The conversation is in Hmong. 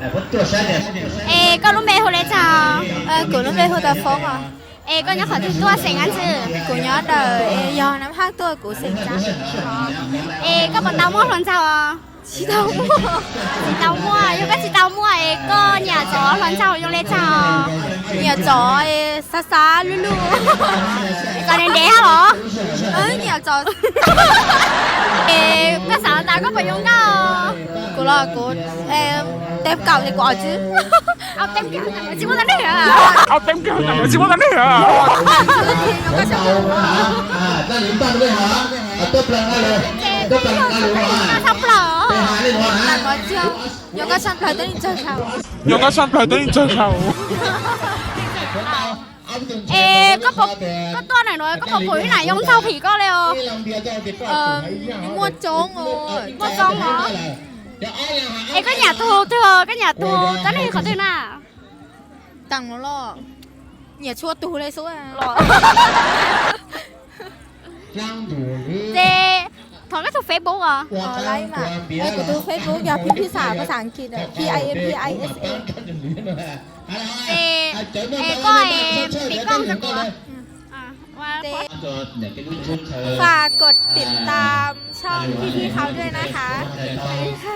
Es koj lub npe hu li cas? Kuv lub npe hu Tau Foob os. Es koj nyob qhov twg tuaj xeem dab tsi? Kuv nyob ntawm, yog Nab Haj tuaj kuv xeem Tsab. Es koj puas tau muaj hluas nraug? Tsis tau muaj. Tsis tau muaj, yog koj tsis tau muaj es koj nyiam txov hluas nraug zoo li cas? Nyiam txov xav xav luj luj. Txov ntev ntev los? Nyiam txov. Es koj xav tas koj puas zoo nkauj? Kuv los kuv tes kaum ces kuv ob tsib. Tsis muaj tau neeg. Tsis muaj tau neeg. Nyob koj sab plawg teb neeg tsawg saud. Nyob koj sab plawg teb neeg tsawg saud. Es koj tuaj ntawm no koj puas pum ib nam yoo nraug phim koj li os? Muaj coob, muaj coob os. Es koj nyiam tus twg, koj nyiam tus teb neeg qhov twg na? Tam no los nyiam txhua tus li xwb. Ces thov koj tus Facebook os. Kuv tus Facebook yog Pim Pisa, phas xas Ankit, P I M P I S A. Ces koj, Pim, koj ua.ฝากกดติดตามช่องพี่ๆเขาด้วยนะคะ สวัสดีค่ะ